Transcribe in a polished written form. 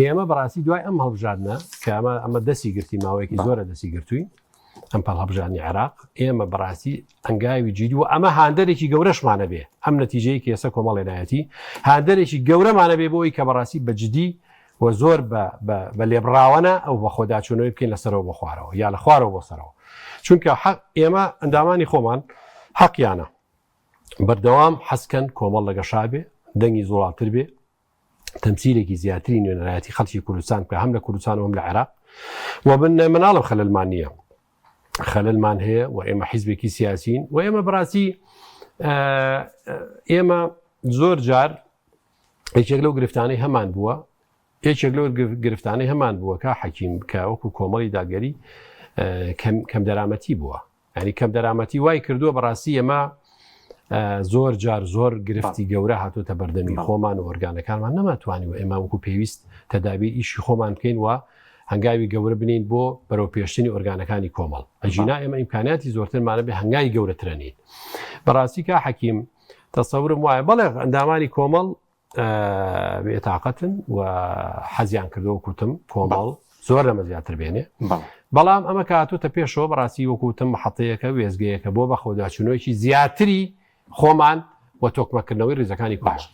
ئێمە بەڕاستی دوای ئەم هەڵبژاردنە کە ئەمە ئەمە دەستی گرتی ماوەیەکی زۆرە دەستی گرتووی ئەم پەڵ هەڵبژاردنی عێراق ئێمە بەڕاستی هەنگاوی جیدی و ئەمە هاندەرێکی گەورەشمانە بێ ئەم نەتیجەیە کە ئێستا کۆمەڵێنایەتی هاندەرێکی گەورەمانە بێ بۆی کە بەڕاستی بە جدی و زۆر بە لێبڕاوانە ئەو بەخۆداچوونەوەی بکەین لەسەرەوە بۆ خوارەوە یا لە خوارەوە بۆ سەرەوە چونکە حەق ئێمە ئەندامانی خۆمان حەقیانە بەردەوام حەزکەن کۆمەڵ لە گەشا بێ دەنگی زۆڵاتر بێ تەمسیلێکی زیاتری نوێنەرایەتی خەڵکی کوردستان بکە هەم لە کوردستان و هەم لە عێراق و من مناڵم خەلەلمان نییە خەلەلمان هەیە و ئێمە حیزبێکی سیاسین و ئێمە بەڕاستی ئێمە زۆر جار یەکێک لەو گرفتانەی هەمان بووە یەکێک لەو گرفتانەی هەمان بووە کە حەکیم کە وەکو کۆمەڵی دادگەری کەم دەرامەتی بووە یانی کەم دەرامەتی وای کردووە بەڕاستی ئێمە زۆر جار زۆر گرفتی گەورە هاتوتە بەردەمی خۆمان و ئۆرگانەکانمان نەماتوانی و ئێمە وەکو پێویست تەدابیر ئیشی خۆمان بکەین و هەنگاوی گەورە بنین بۆ بەرەو پێشتنی ئۆرگانەکانی کۆمەڵ ئەژینا ئێمە ئیمکانیاتی زۆرترمانە بێ هەنگاوی گەورەترەنین بەڕاستی کا حەکیم تەسەورم وایە بەڵێ ئەندامانی کۆمەڵ بێتاقەتن و حەزیان کردەوە کوتم کۆمەڵ زۆر لەمە زیاتر بێنێ بەڵام ئەمە کاتوتە پێشەوە بەڕاستی وەکوتم حەتەیەکە وێزگەیەکە بۆ بەخۆداچوونەوەیکی زیاتری خۆمان و تۆکمەکردنەوەی ریزەکانی باش.